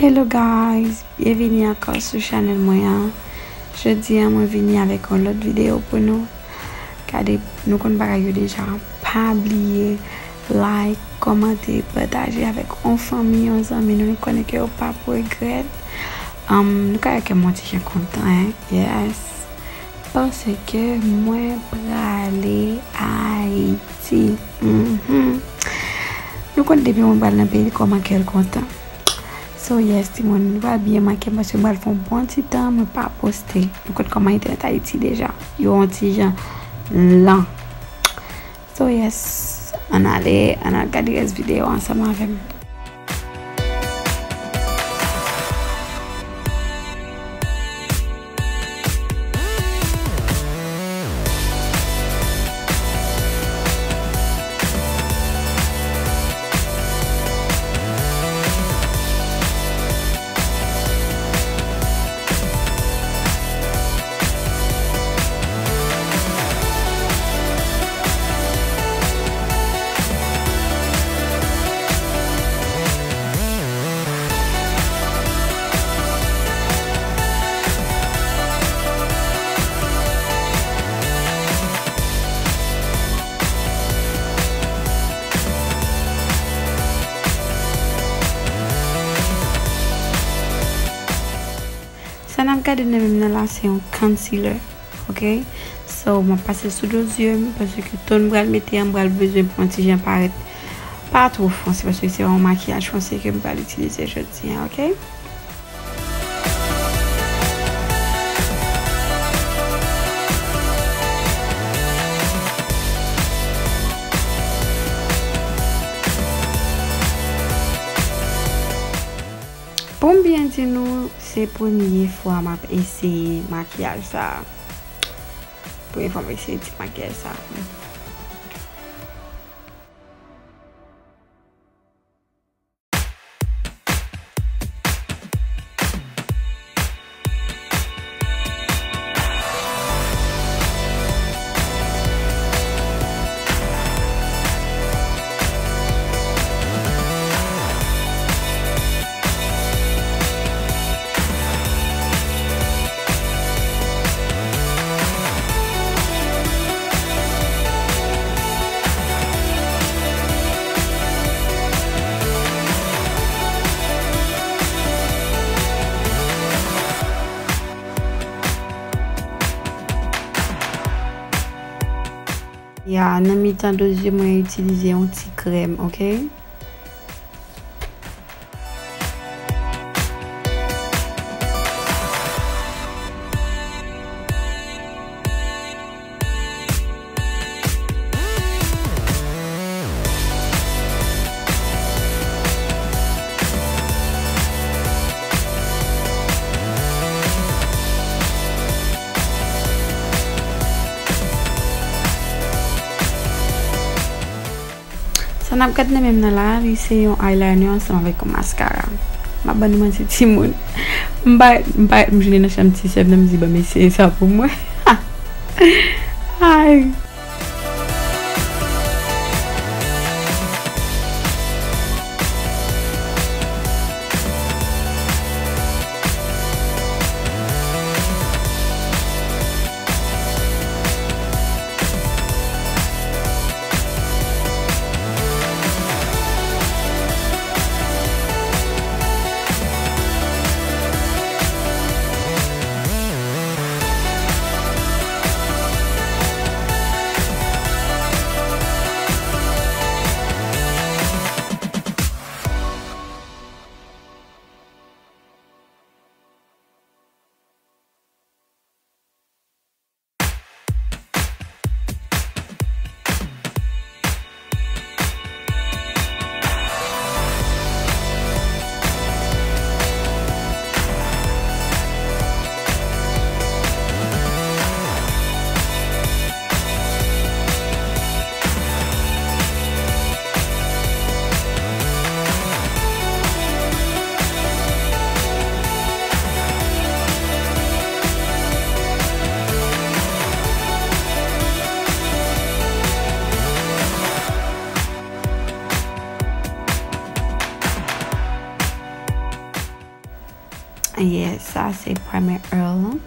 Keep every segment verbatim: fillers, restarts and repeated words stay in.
Hello guys, byenvini ankò sou chanèl mwen an. Jodi a mwen vini avèk yon lòt videyo pou nou. Gade, nou konn bagay yo deja. Pa bliye like, kòmante, pataje avèk yon fanmi, yon zanmi nou, nou konnen ke yo p ap regrèt. Um, nou ka wè ke m on ti jan kontan, hein? Yes. Paske mwen prale Ayiti. Mhm. Nou konn depi mwen pral nan peyi, kòman kè l kontan. So yes, timoun, nou pral byen manke m paske mwen pral fè yon bon ti tan, mwen pa poste. Nou konn kòman entènèt Ayiti deja. Yo on ti jan lan. So yes, ann ale, ann al gade rès videyo ansanm avè m. Sa n ap gade nan men m nan la, se yon concealer, ok? So, m ap pase sou do zye m, paske ton m pral mete an, m pral bezwen pou yon ti jan parèt pa twò fonse, paske se yon makiyaj fonse ke m pral itilize jodi a, ok? Pou m byen di nou, se premye fwa m ap eseye makiyaj sa a. Premye fwa m eseye tip makiyaj sa a. Ya, nan mitan do zye mwen itilize yon ti krèm, ok? Sa n ap gad nan men m nan la, li se yon eyeliner ansanm avèk yon maskara. M ap ban nou manti timoun. M pa, m pa, m jwenn nan chanm ti sè m nan, m di, "Ban m eseye sa pou mwen." Ay. Sa se Primer Earl lan.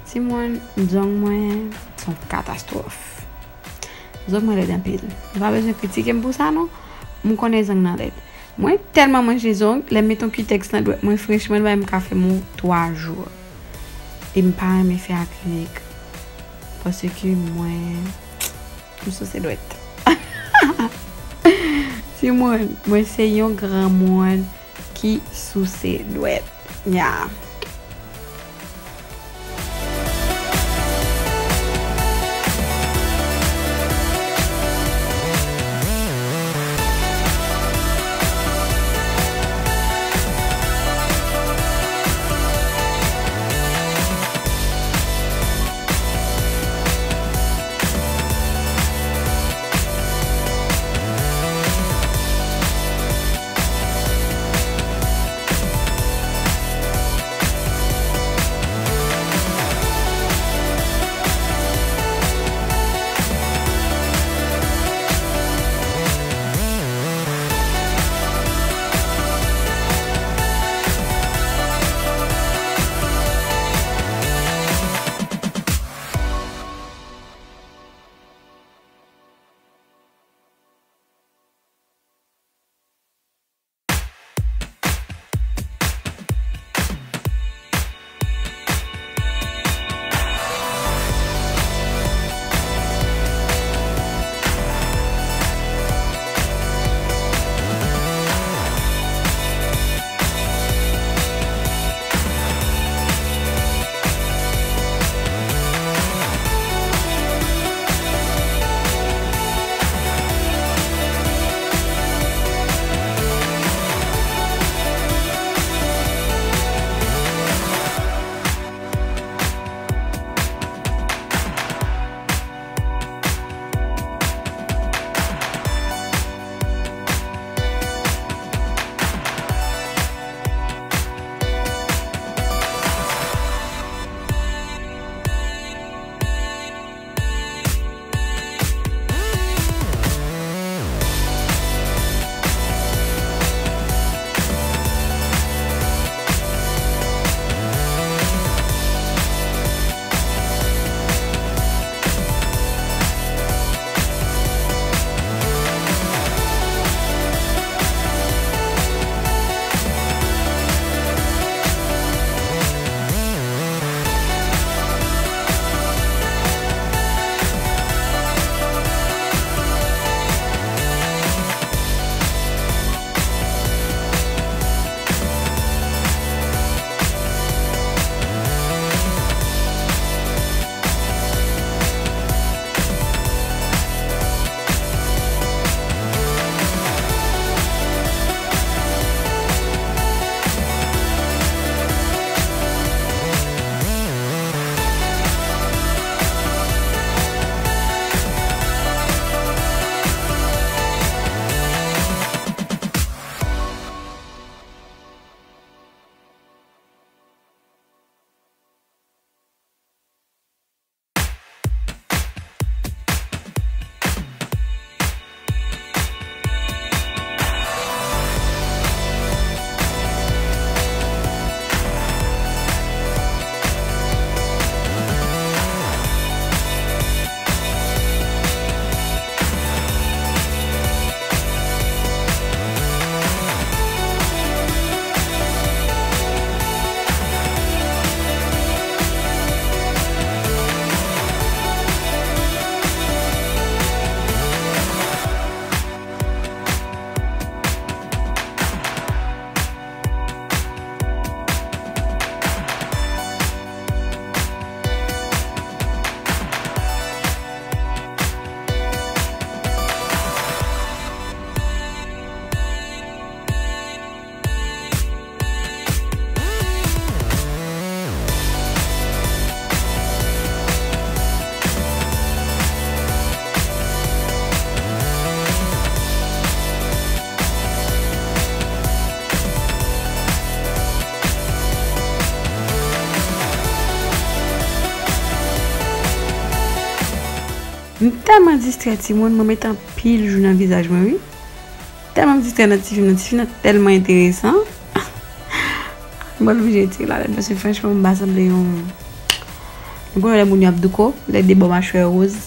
Timoun, zong mwen se yon katastwòf. Zong mwen lèd anpil. Nou pa bezwen kritike m pou sa non. M konnen zong nan lèd. Mwen tèlman manje zong, lè m met yon kutex nan dwèt mwen, franchman, li bay m ka fè m yon twa jou. E m pa renmen fè akrilik. Paske mwen, m souse dwèt. Timoun, mwen se yon granmoun ki souse dwèt. Ya. M tèlman distrè timoun, mwen met anpil jou nan vizaj mwen wi. Tèlman m distrè nan ti fim nan, ti fim nan tèlman enteresan. Mwen oblije tire lalèt paske franchman m pa sanble yon, nou konnen lè moun yo ap douko, lè de bò machwè woz.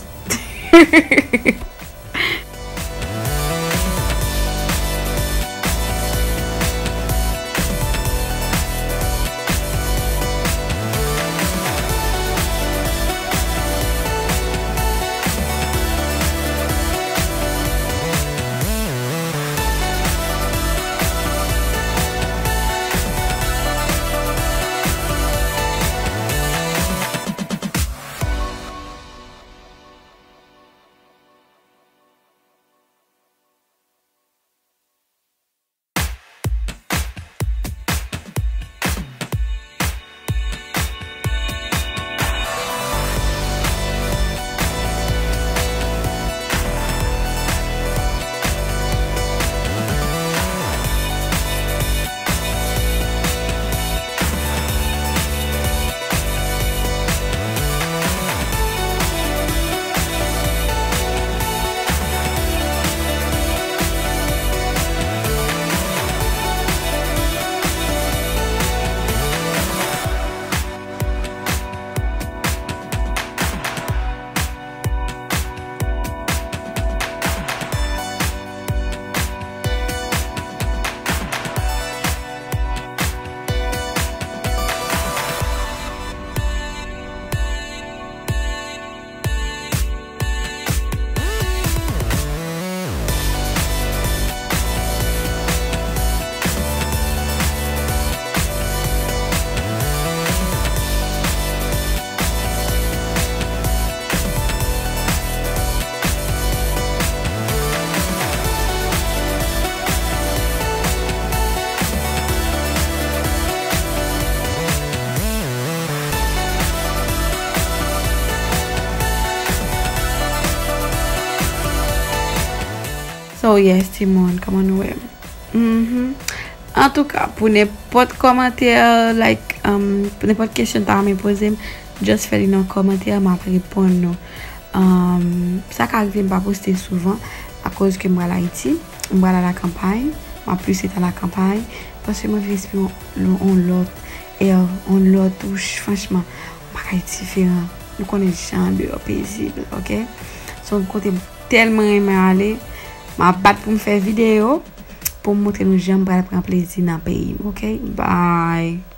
So yes, timoun, kòman nou wè m? Mhm. Antouka, pou nenpòt kòmantè, like, um, pou nenpòt kesyon ta renmen poze m, just fè li nan kòmantè, m ap reponn nou. Um, sa ka rive m pa poste souvan akoz ke m pral Ayiti, m pral alakanpay, m ap plis ret alakanpay, paske m anvi respire yon, yon lòt air, yon lòt, wouch, franchman, bagay diferan. Nou konnen jan deyò pezib, oke? Se yon kote m tèlman renmen ale, m ap bat pou m fè videyo pou m montre nou jan m pral pran plezi nan peyi m, oke? Bye!